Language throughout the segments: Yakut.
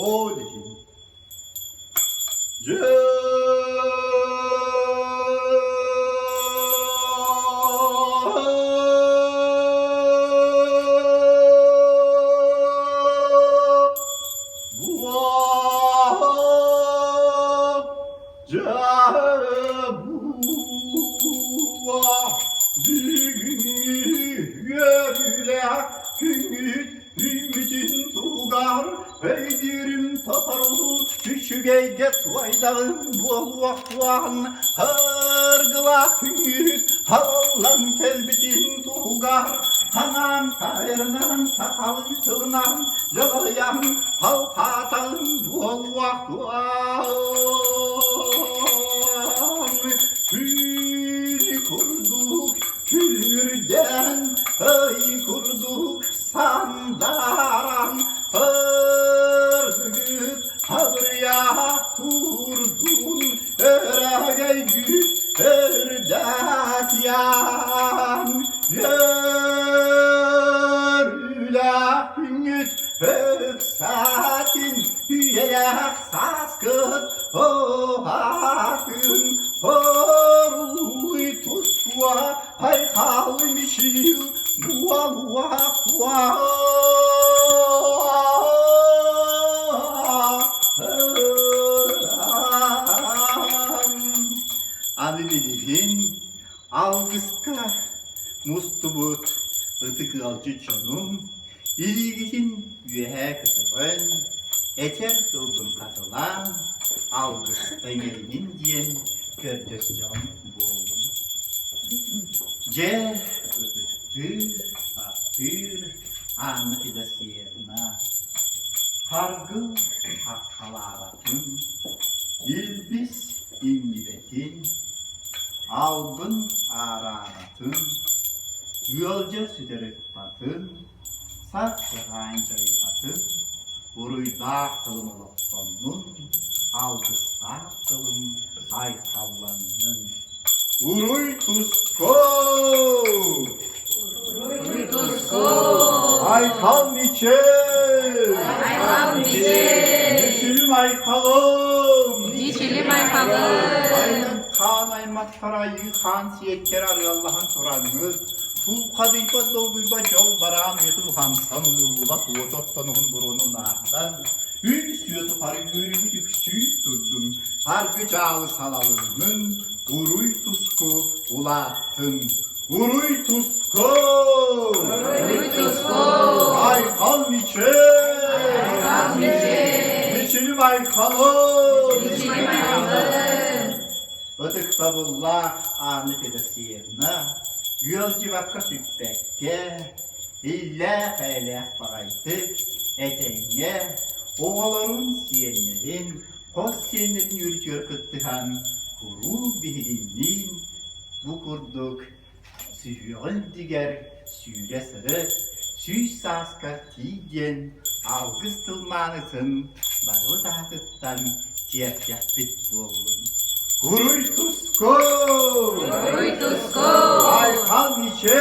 Ол иһин дьэ Үөрүүлээх күҥҥүт үүммүтүн туһугар өйдүүрүм тотору үчүгэйгэ туойдаҕым буолуохтуон һыргылаах күҥҥүт халлан кэлбитин туһугар ханаан тайрынан сахалыы тылынан дьалайан халхаатаҕым буолуохтуон Түүнү курдук күлүрдэн, ый курдук сандааран, ыргыт хабырыйа турдун, өрөгөйгүт өрдәтиэн, үөрүүлээх күҥҥүт ыксаатын, үйэлээх сааскыт Оһаатын оруй тускуа айхал мичил буалуа Аны билигин алгыска мустубут ытык ыалдьыт дьонум Илиигитин үөһээ көтөҕөн, этэр тылбын хатылаан, алгыста иҥэринин диэн көрдөстөҕүм буоллун. Дьэ, ытыктыыр, таптыыр Анна Федосеевна, харгыл хаххалаабатын, илбис иҥнибэтин, албын аараабатын, Ыалдьа сүтэр ыкпатын, сап-сыһаан дьайбатын, уруйдаах тылым олохтоннун, алгыстаах тылым айхалланнын. Уруй туску! Уруй туску! Айхал мичил! Айхал мичил! Мичилим айхалым! Мичилим айхалым! Айнан хаан аймахтар айыы хаан сиэттэр арыаллаһан тураҥҥыт, тулхадыйбат долгуйбат дьол бараан уйатын уһансан умуллубат уоту оттон уһун буруону унаардан, үс үйэ тухары үөрүүбүт үксүү турдун, саргы чаалы салалыннын, уруй туску улааттын. Уруй туску! Уруй туску! Айхал мичил! Айхал мичил! Мичилим айхалым! Мичилим айхалым! Ытыктабыллаах Анна Федосеевна ыалдьыбакка сүппэккэ, иллээх-эйэлээх баҕайытык, этэҥҥэ оҕолорун, сиэннэрин, хос сиэннэрин үөрүүтүгэр кыттыһан куруук биһигинниин бу курдук сүһүөҕүн үрдүгэр сүүрэ сырыт, 100 сааска тиий диэн алгыс тыл маанытын барыбыт аатыттан тиэрдэхпит буоллун. Уруй туску! Уруй туску! Айхал мичил!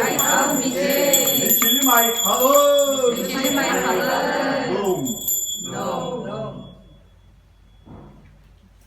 Айхал мичил! Мичилим айхалым! Мичилим айхалым! Бум!